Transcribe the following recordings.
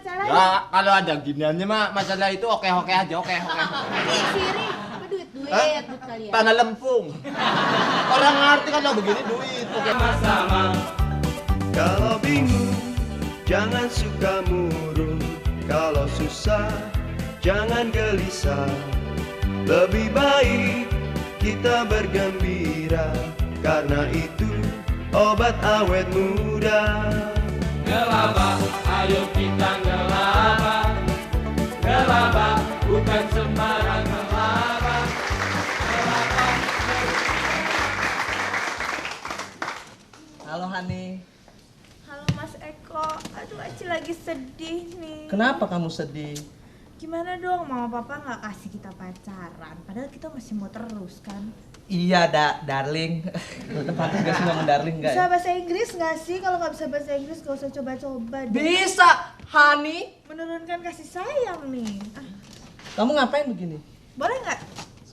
caranya? Ya, kalau ada giniannya mah masalah itu oke-oke aja, oke-oke. Nih, Siri, apa duit kalian? Tanah lempung. Orang ngerti kalau begini duit. Oke. Sama-sama. Kalau bingung, jangan suka murung. Kalau susah, jangan gelisah. Lebih baik kita bergembira, karena itu obat awet muda. Gelabah, ayo kita gelabah. Gelabah, bukan sembarang gelabah. Halo Hani. Halo Mas Eko, aduh Aci lagi sedih nih. Kenapa kamu sedih? Gimana dong, mama papa nggak kasih kita pacaran, padahal kita masih mau terus kan? Iya, darling. Pantas gak sih ngomong darling gak? Bisa bahasa Inggris nggak sih? Kalau nggak bisa bahasa Inggris nggak usah coba-coba deh. Bisa, Hani. Menurunkan kasih sayang nih. Kamu ngapain begini? Boleh nggak?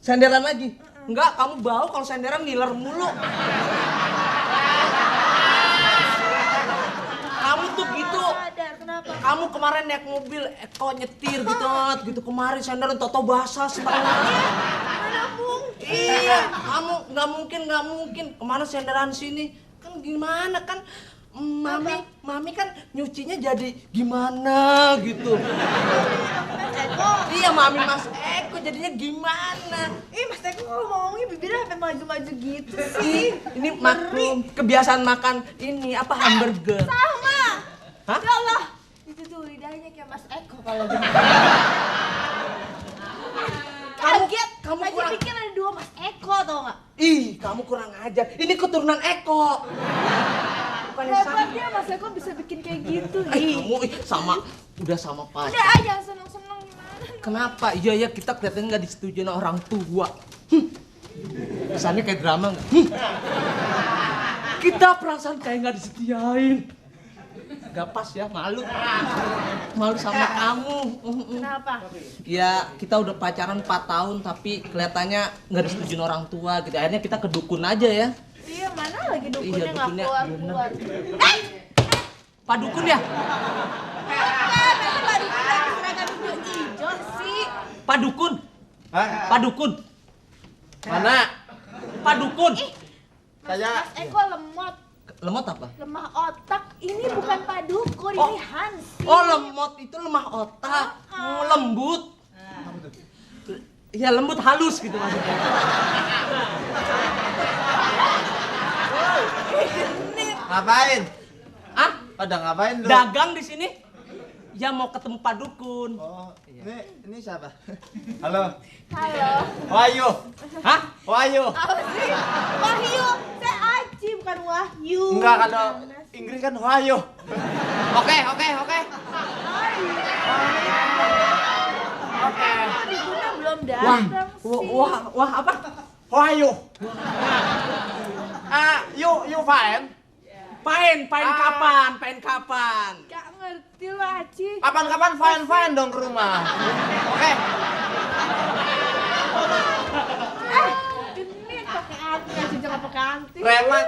Senderan lagi? Enggak, kamu bau kalau senderan ngiler mulu. Kamu tuh gitu. Sadar, kenapa? Kamu kemarin naik mobil, Eko nyetir gitu kemarin senderan toto basah sebenarnya. Mana mungkin? Iya, kamu nggak mungkin. Kemarin senderan sini kan gimana kan? Mami kan nyucinya jadi gimana gitu. Mas Eko. Iya, Mami Mas Eko jadinya gimana? Ih Mas Eko kalau ngomongnya bibirnya sampai maju-maju gitu sih. Ini maklum kebiasaan makan ini apa hamburger. Sama. Hah? Ya Allah. Itu tuh lidahnya kayak Mas Eko kalau gitu. Kaget. kamu Tadi kurang- pikir ada dua Mas Eko tau nggak? Ih, kamu kurang ajar. Ini keturunan Eko. Bukan yang sama. Hebatnya Mas Eko bisa bikin kayak gitu. Kamu udah sama pacar. Udah aja seneng-seneng gimana? Kenapa? Iya kita kelihatannya nggak disetujuin orang tua. Kesannya kayak drama nggak? Kita perasaan kayak nggak disetiain. Gak pas ya, malu sama kamu. Kenapa? Ya kita udah pacaran 4 tahun tapi kelihatannya nggak disetujuin orang tua gitu. Akhirnya kita ke dukun aja ya. Iya mana lagi dukunnya Iya, nggak dukunnya keluar-keluar. Pak dukun ya? Masa Pak Dukun lagi seragam hijau sih? Pak dukun? Hah? Pak dukun? Mana? Pak dukun? Mas Eko lemot, Lemot apa? lemah otak. Ini bukan Pak Dukun, Oh. ini Hansi. Oh lemot itu lemah otak. Lembut. Ya lembut halus gitu maksudnya. Ngapain? Ah? Pada ngapain lu? Dagang di sini? Ya mau ketemu Pak dukun. Oh, ini siapa? Halo. Halo. Wahyu. Hah? Wahyu. Apa sih? Wahyu, saya Aci bukan Wahyu. Enggak, kalau Gimana sih? Inggris kan Wahyu. Oke. Pak Dukunnya belum datang sih. Wah apa? Wahyu. You fine? Pain kapan? Gak ngerti lo Aci. Kapan-kapan fine dong ke rumah. Oke. Genit pakai anti, Aci jangan pakai anti. Preman.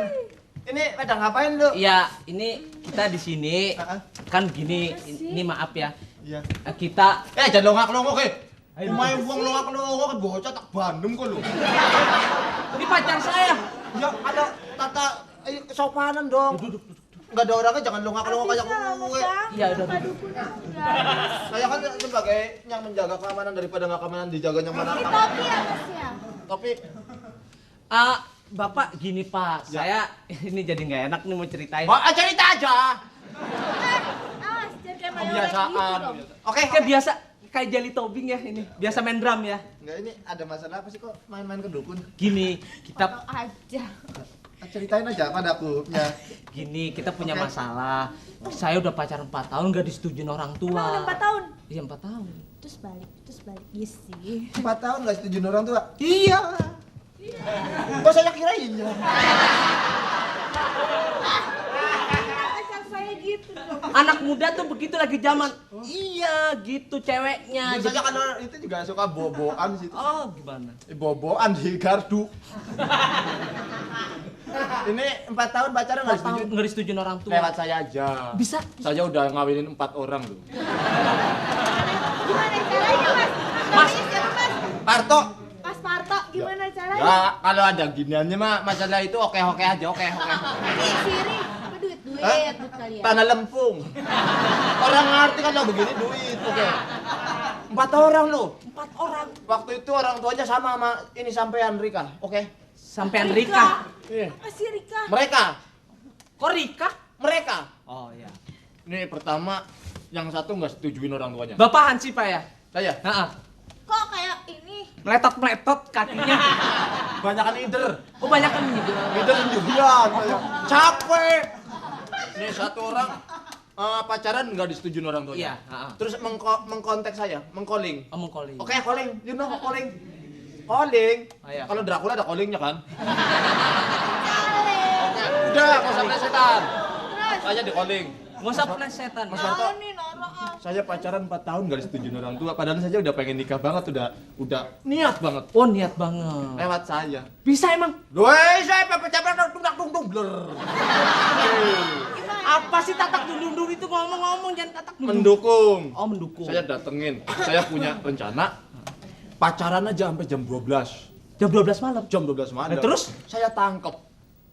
Ini pada ngapain lu? Iya, ini kita di sini kan gini. Ini maaf ya. Iya. Kita Jangan longak-longok Main buang longak-longok kan bocah tak bandem kok lu. ini pacar saya. Ya ada tata sopanan dong. Enggak ada orangnya jangan longak-longok kayak gue. Iya, udah. Pak Dukunnya udah. Saya kan sebagai yang menjaga keamanan daripada nggak keamanan dijaganya mana. Ini topi ya Masnya? Tapi Bapak gini Pak, saya ini jadi nggak enak nih mau ceritain. cerita aja. Awas, jangan kayak mayoret gitu Kebiasaan. dong. Oke. Kayak biasa, kayak Jelly Tobing ya ini. Biasa main drum ya. Enggak, ini ada masalah apa sih kok main-main ke dukun? Gini, kita Tahu aja. Ceritain aja padaku. Ya. gini, kita punya Oke. masalah. Saya udah pacaran 4 tahun nggak disetujuin orang tua. Emang udah 4 tahun? Iya 4 tahun. Terus balik. Iya sih. 4 tahun nggak setuju orang tua? Iya. Kok saya kirain ya? Pacar saya gitu gitu dong. Anak muda tuh begitu lagi zaman. Iya, gitu ceweknya. Biasanya kan orang itu juga suka boboan sih. Oh, gimana? Boboan di gardu. Ini 4 tahun pacaran nggak setuju? Nggak disetujuin orang tua. Lewat saya aja. Bisa. Saya udah ngawinin 4 orang loh. Gimana caranya mas? Mas. Namanya siapa mas? Parto. Mas Parto, gimana caranya? Ya kalau ada giniannya mah masalah itu oke-oke aja, oke. Ini siri, apa duit Hah? kalian? Tanah lempung. Orang ngerti kan lo begini duit, oke. 4 orang loh. 4 orang. Waktu itu orang tuanya sama ini sampean Rika, oke? Sampean Rika. Iya. Apa sih Rika? Mereka, Kok Rika? mereka. Oh iya. Ini pertama yang satu nggak setujuin orang tuanya. Bapak Hansi Pak ya? Saya Heeh. Kok kayak ini? Meletot kakinya. banyakan leader. Oh banyak kan gitu. Leader sendirian. Saya capek. Ini satu orang pacaran nggak disetujuin orang tuanya. Iya, heeh. Terus mengkontak saya, mengcalling. Omong calling. Oke, calling. You know calling. Calling. Oh, iya. Kalau Dracula ada callingnya kan? Cale. Oke, udah nggak usah plesetan. Terus? Saya di calling. Nggak usah plesetan. Mas Parto. Tahu nih Nora. Saya pacaran 4 tahun nggak disetujuin orang tua. Padahal saya udah pengen nikah banget, udah niat banget. Oh niat banget. Lewat saya. Bisa emang? Doi, saya pacaran dung blur. Apa sih tatak dundung itu ngomong-ngomong jangan tatak dundung. Mendukung. Oh mendukung. Saya datengin. Saya punya rencana pacaran aja sampai jam 12. Jam 12 malam. Jam 12 malam. Nah, terus? Saya tangkep.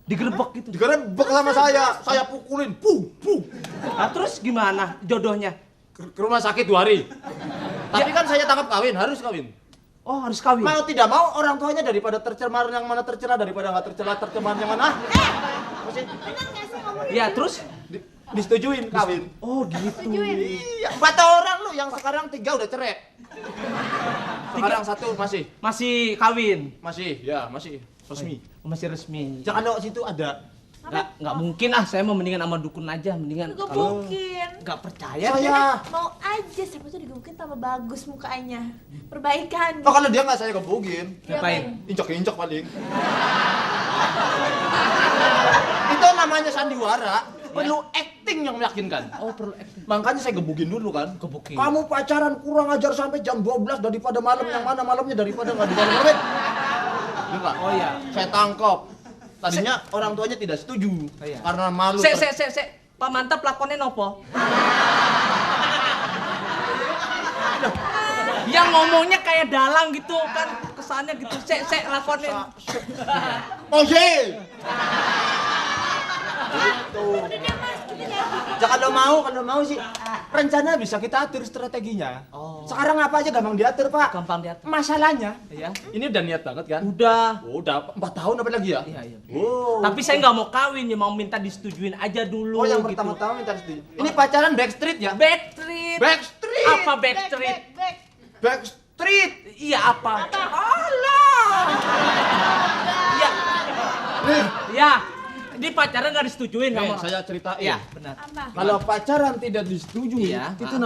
Digerebek gitu. Digerebek sama saya pukulin. Pung. Nah terus gimana jodohnya? Ke rumah sakit 2 hari. Tapi kan saya tangkap kawin, harus kawin. Oh harus kawin. Mau tidak mau orang tuanya daripada tercemar yang mana tercela, daripada nggak tercemar yang mana. Masih Benar nggak sih ngomong? Ya terus? disetujuin kawin. Oh gitu. Setujuin. Iya, 4 orang lu yang sekarang 3 udah cerai. Sekarang 1 masih resmi. Oh, masih resmi. Jangan lo situ ada. Nggak mungkin ah, saya mau mendingan sama dukun aja, mendingan. Digebukin. Nggak percaya. Saya. Mau aja, siapa tuh digebukin tambah bagus mukanya. Perbaikan. Oh kalau dia nggak saya gebukin, Ngapain? injak paling. Itu namanya sandiwara. Perlu acting yang meyakinkan. Oh perlu acting. Makanya saya gebukin dulu kan. Gebukin. Kamu pacaran kurang ajar sampai jam 12 daripada malam yang mana malamnya daripada nggak di malam. Oh iya. Saya tangkap. Tadinya orang tuanya tidak setuju iya. karena malu. Se. Pak Mantap lakonnya nopo? Yang ngomongnya kayak dalang gitu kan, kesannya gitu. Se lakonnya. Oke. Gitu. Udah deh mas, kita jadi. Ya kalau mau sih rencana bisa kita atur strateginya. Oh. Sekarang apa aja gampang diatur, Pak. Gampang diatur. Masalahnya, Iya. ini udah niat banget kan? Udah. Oh, udah 4 tahun apa lagi ya? Iya. Oh. Tapi saya nggak mau kawin, ya mau minta disetujuin aja dulu. Oh, yang gitu. pertama-tama minta setuju. Ini pacaran backstreet ya? Backstreet. Backstreet. Apa backstreet? Back. Backstreet. Iya apa? Allah. Ya. Ya. Di pacaran nggak disetujuin sama. Saya ceritain. Iya, benar. Apa? Kalau pacaran tidak disetujui, Iya. itu